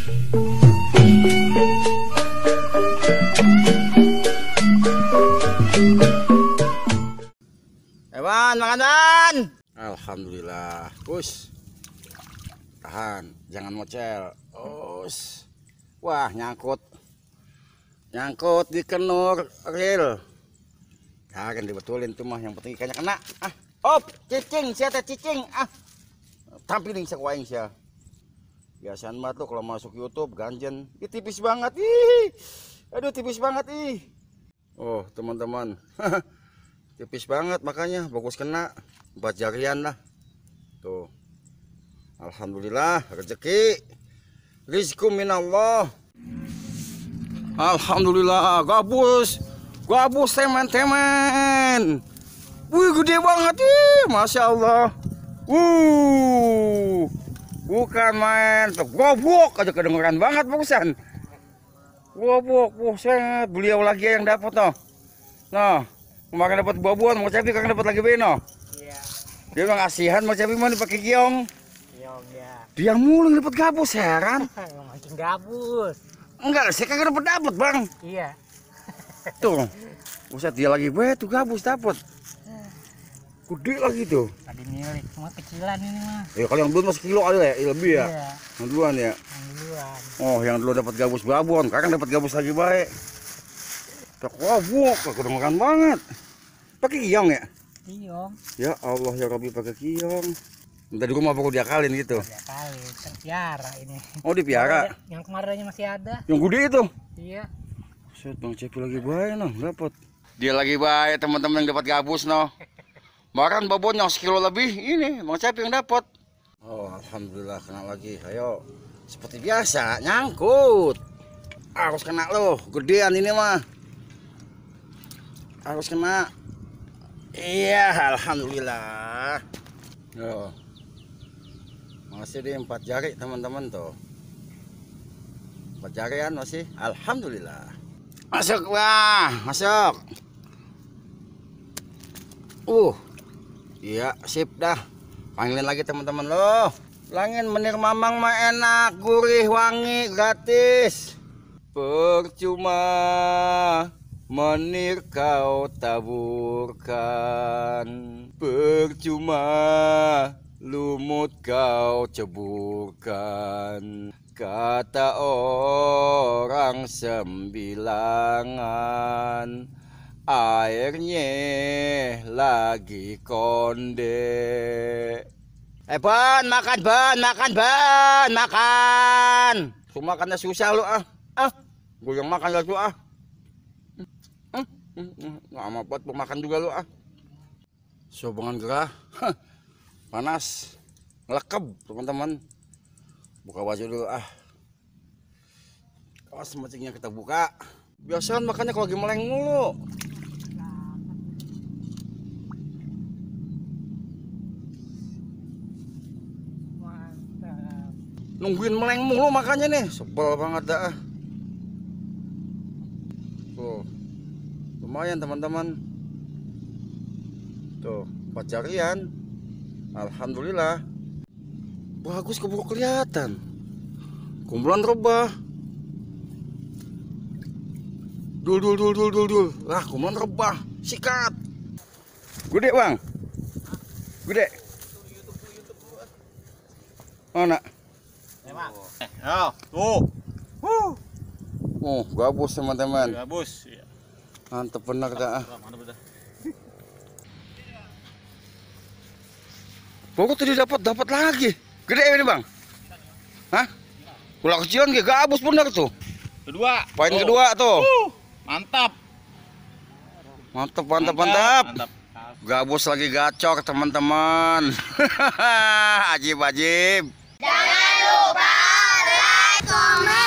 Ewan, makan. Alhamdulillah. Us. Tahan, jangan mocel. Us. Wah, nyangkut. Nyangkut di kenur reel. Jangan dibetulin tuh mah, yang penting ikannya kena. Ah, op, cicing, siapa cicing? Ah. Tampilin sakuaing sia. Biasaan banget tuh kalau masuk YouTube ganjen. Ih, tipis banget. Ih. Aduh, tipis banget ih. Oh, teman-teman. Tipis banget makanya bagus kena 4 jarian lah. Tuh. Alhamdulillah rezeki. Rizku minallah. Alhamdulillah gabus. Gabus teman-teman. Wih, gede banget ih, Masya Allah. Bukan main, tuh gobok aja kedengeran banget bagusan. Gobok, buset, beliau lagi yang dapat toh. Nah, kemarin dapat buah-buahan, mau cabai kagak dapat lagi beno. Iya. Dia mah ngasihan mau cabai mau dipakai giong. Giong ya. Dia mulu dapat gabus, heran. Mancing gabus. Enggak, saya kagak dapat, Bang. Iya. Tuh. Buset, dia lagi tuh gabus dapat. Gede lagi tuh. Tadi milik, cuma kecilan ini mah. Ya kalau yang duluan masih kilo aja ya, lebih ya. Iya. Yang duluan ya. Yang duluan. Oh, yang dulu dapat gabus babon, sekarang dapat gabus lagi baik. Wah, kedengeran banget. Pakai kiong ya? Kiong. Ya Allah ya Rabbi, pakai kiong. Tadi rumah baru diakalin gitu. Diakalin, terpiara ini. Oh, dipiara. Yang kemarinnya masih ada. Yang gede itu. Iya. Set, Bang Cepi lagi baik noh, dapat. Dia lagi baik, teman-teman yang dapat gabus noh. Kemarin babon yang sekilo lebih, ini Bang Cepi yang dapat. Oh, alhamdulillah kena lagi. Ayo. Seperti biasa, nyangkut. Harus kena loh, gedean ini mah. Harus kena. Iya, alhamdulillah. Yo. Masih di 4 jari teman-teman tuh. 4 jarian masih, alhamdulillah. Masuk, wah, masuk. Iya, sip dah. Panggilin lagi teman-teman loh. Langin menir mamang mah enak, gurih, wangi, gratis. Percuma menir kau taburkan, percuma lumut kau ceburkan. Kata orang sembilangan, airnya lagi konde. Ban, makan ban, makan. Cuma makannya susah lu ah. Gue yang makan gak lu ah. Nggak mau makan juga lu ah. Sobangan gerah. Panas. Ngelekep teman-teman. Buka baju dulu ah. Awas mancingnya kita buka. Biasanya makannya kalau lagi meleng mulu. Mantap. Nungguin meleng mulu makanya nih. Sebel banget dah. Tuh. Lumayan teman-teman. Tuh, 4 jarian. Alhamdulillah. Bagus keburu kelihatan. Kumpulan rebah. Dul. Lah, kumpulan rebah. Sikat. Gede, Bang. Gede. Mana? Tuh. Oh, gabus teman-teman. Gabus. Iya. Mantep bener dah. Mantap dah. Pokok tadi dapat lagi. Gede ini, Bang. Hah? Ulah kecilan ge gabus bener tuh. Kedua. Poin kedua tuh. Mantap. Mantap. Mantap. Gabus lagi gacor teman-teman. Ajib. Jangan lupa like, comment.